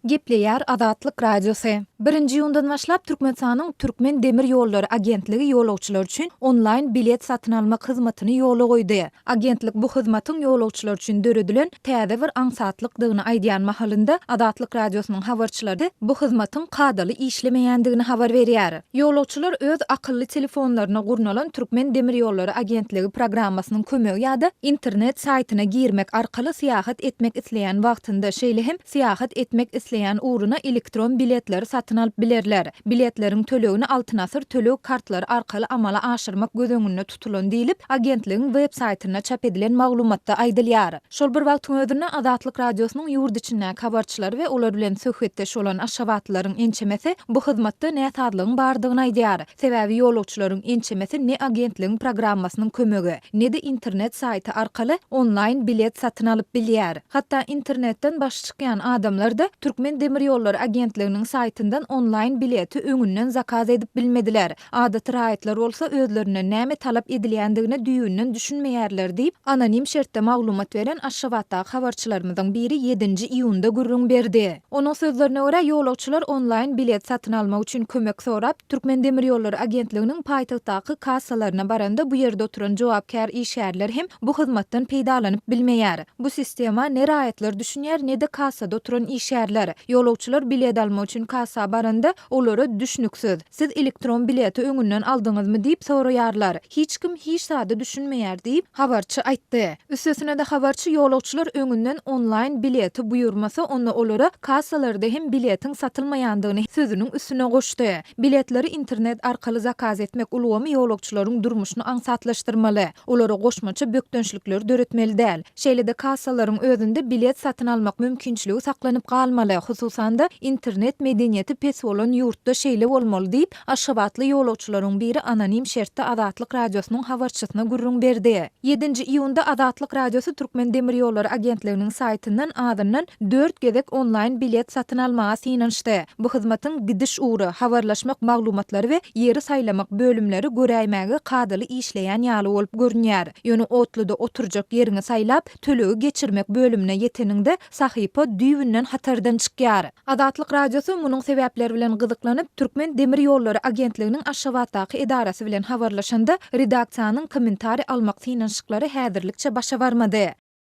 Gepleýär Azatlyk Radiosy. Birinji iýundan başlap Türkmenistanyň Türkmen demir ýollary agentligi ýolagçylar üçin onlaýn bilet satyn almak hyzmatyny ýola goýdy. Agentlik bu hyzmatyň ýolagçylar üçin döredilen täze bir aňsatlykdygyny aýdýan mahalynda, Azatlyk Radiosynyň habarçylary bu hyzmatyň kadaly işlemeýändigini habar berýär. Ýolagçylar öz akylly telefonlaryna gurnalan Türkmen demir ýollary agentligi programmasynyň kömegi ýa-da internet saýtyna girmek arkaly syýahat etmek isleýän wagtynda, şeýle hem syýahat etmek isleýän ugruna elektron biletleri satyn alyp bilerler. Biletleriň tölegini Altyn Asyr töleg kartlary arkaly amala aşyrmak göz öňünde tutulan diýlip, agentligiň web saýtynda çap edilen maglumatda aýdylýar. Şol bir wagtyň özünde, Azatlyk Radiosynyň ýurt içindäki habarçylary we olar bilen söhbetdeş bolan aşgabatlylaryň ençemesi bu hyzmatda näsazlygyň bardygyny aýdýar. Sebäbi ýolagçylaryň ençemesi ne agentligiň programmasynyň kömegi, ne-de internet saýty arkaly onlaýn bilet satyn alyp bilýär. Hatda internetden başy çykýan adamlar-da Türkmendemirýollary agentliginiň saýtyndan onlaýn bileti öňünden zakaz edip bilmediler. Adaty raýatlar bolsa özlerinden näme talap edilýändigine düýbünden düşünmeýärler diýip, anonim şertde maglumat beren Aşgabatdaky habarçylarymyzyň biri ýedinji iýunda gürrüň berdi. Onuň sözlerine görä, ýolagçylar onlaýn bilet satyn almak üçin kömek sorap, Türkmendemirýollary agentliginiň paýtagtdaky kassalaryna baranda bu ýerde oturan jogapkär işgärler hem bu hyzmatdan peýdalanyp bilmeýär. Bu sistema ne raýatlar düşünýär, ne-de kassada oturan işgärler. Ýolagçylar bilet almak üçin kassa baranda, olara düşnüksiz, Siz elektron bileti öňünden aldyňyzmy diýip soraýarlar. Hiç kim hiç zada düşünmeýär diýip, habarçy aýtdy. Üstesine-de habarçy ýolagçylar öňünden onlaýn bileti buýurmasa, onda olara kassalarda hem biletiň satylmaýandygyny sözüniň üstüne goşdy. Biletleri internet arkaly zakaz etmek ulgamy ýolagçylaryň durmuşyny aňsatlaşdyrmaly, olara goşmaça bökdençlikleri döretmeli däl. Şeýle-de kassalaryň özünde bilet satyn almak mümkinçiligi saklanyp galmaly, hususan-da, internet medeniýeti pes bolan ýurtda şeýle bolmaly diýip, aşgabatly ýolagçylaryň biri anonim şertde Azatlyk Radiosynyň habarçysyna gürrüň berdi. Ýedinji iýunda Azatlyk Radiosy Türkmendemirýollary agentliginiň saýtyndan azyndan dört gezek onlaýn bilet satyn almaga synanyşdy. Bu hyzmatyň gidiş ugry, habarlaşmak maglumatlary we ýeri saýlamak bölümleri göräýmäge kadaly işleýän ýaly bolup görünýär. Ýöne otluda oturjak ýeriňi saýlap, tölegi geçirmek bölümine ýeteniňde, sahypa düýbünden hatardan çykýar. Azatlyk Radiosy munuň sebäpleri bilen gyzyklanyp, Türkmen demir ýollary agentliginiň Aşgabatdaky edarasy bilen habarlaşanda, redaksiýanyň kommentariý almak synanyşyklary häzirlikçe başa barmady.